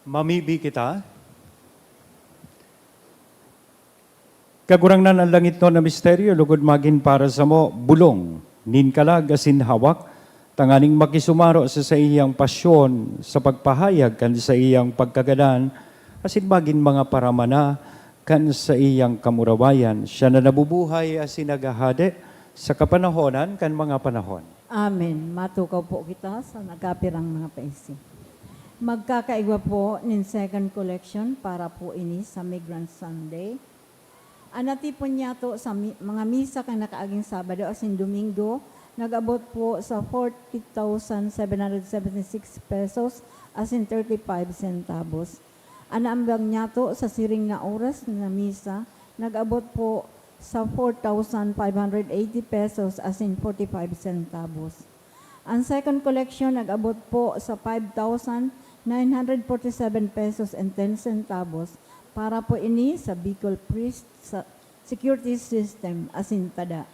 Mamibi kita. Kagurangnan, an langitnon na misteryo lugod magin para samo bolong nin kalag asin hawak, tanganing makisumaro sa saiyang pasyon, sa pagpahayag kan saiyang pagkagadan, asin magin mga paramana kan saiyang kamurawayan. Siya na nabubuhay asin naghahade sa kapanahonan kan mga panahon. Amen. Matukaw po kita sa nagkapirang mga paisi. Magkakaigwa po nin second collection para po ini sa Migrant Sunday. An natipon niyato sa mi-, mga misa kan nakaaging Sabado asin Domingo nag-abot po sa forty thousand seven hundred seventy-six pesos asin thirty-five centavos. An naambag niyato sa siring na oras na misa nag-abot po sa four thousand five hundred eighty pesos asin forty-five centavos. An second collection nag-abot po sa five thousand nine hundred forty-seven pesos and ten centavos para po ini sa Bicol Priest sa Security System asin tada.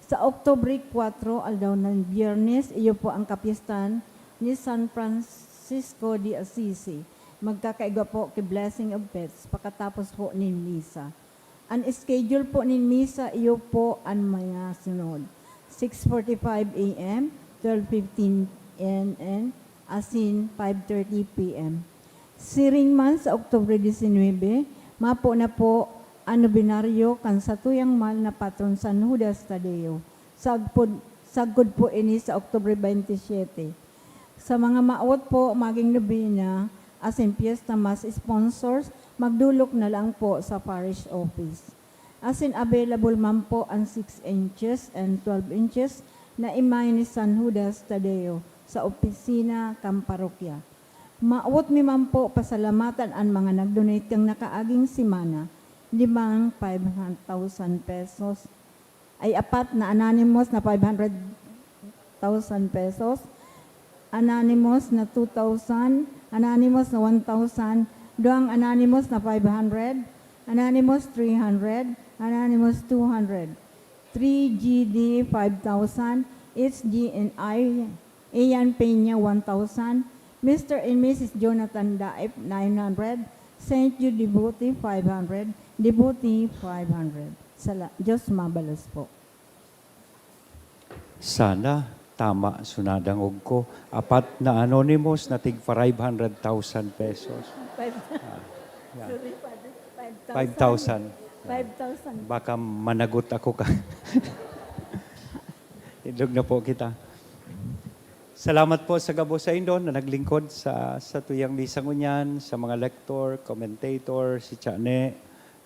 Sa Oktubre kwatro, aldaw ng Biyernes, iyo po ang kapistahan ni San Francisco de Assisi. Magkakaigwa po ki Blessing of Pets pakatapos po nin misa. An schedule po nin misa, iyo po an mga sunod: six forty-five A M, twelve fifteen A M, asin five thirty P M. Siring man, sa Oktubre disinwebe, mapo na po an nobenaryo kan satuyang mahal na patron, San Judas Tadeo. Sagpod-, sagkod po ini sa Oktubre baynte siyete. Sa mga mawot po magin nobena asin Fiesta Mass sponsors, magdolok na lang po sa parish office. Asin available man po an six inches and twelve inches na imahe ni San Judas Tadeo sa opisina kan parokya. Mawot mi man po pasalamatan an mga nag-donate kan nakaaging semana, limang five thousand pesos, ay apat na anonymous na five hundred thousand pesos, anonymous na two thousand, anonymous na one thousand, duwang anonymous na five hundred, anonymous three hundred, anonymous two hundred, three G D five thousand, H D and I, Ian Peña one thousand, Mister and Missus Jonathan Daip nine hundred, Saint Jude Devote five hundred, Devote five hundred. Sala-, Diyos mabalos po. Sana tama so nadangog ko. Apat na anonymous na tig five hundred thousand pesos. Five. Ah, yeah. Sorry, Father. Five thousand. Five thousand. Five thousand. Baka managot ako ka. Idlog na po kita. Salamat po sa gabos saindo na naglingkod sa, sa tuyang misa ngunyan, sa mga lector, commentator, si Chane,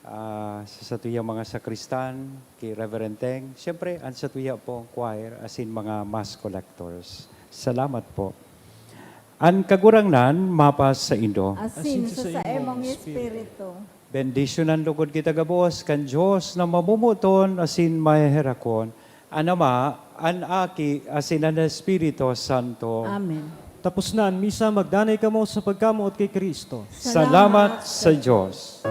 ah, sa satuyang mga sakristan, ki Reverend Teng, siyempre, an satuya pong choir, asin mga mass collectors. Salamat po. An Kagurangnan mapasaindo. Asin sa saimong espiritu. Bendisyonan logod kita gabos kan Dios na mamomoton asin maheherakon, an Ama, an Aki, asin an Espiritu Santo. Amen. Tapos na an misa, magdanay kamo sa pagkamoot ki Cristo. Salamat sa Dios.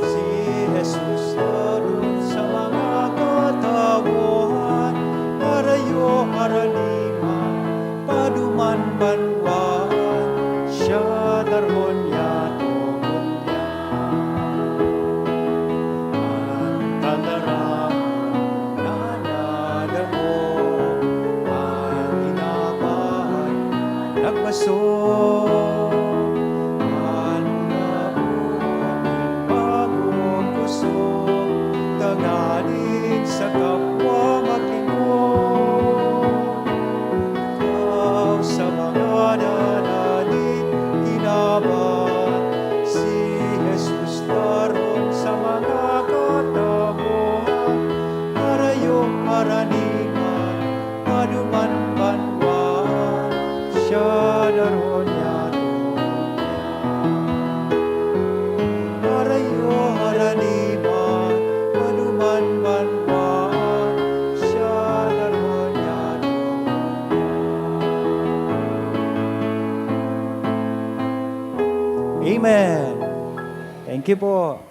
Si Jesus taron sa mga katawohan, harayo, harani man, paduman, banwaan, siya taron niya togon niya. An tataramon na nadangog, an inabahan nagbasog, an mga buot nin bagong kusog, tanganing sa kapwa maglingkod. Ikaw sa mga nananahid kinaban, si Jesus taron sa mga katawohan, harayo, harani man, paduman, banwaan, siya taron niya Amen. Thank you po.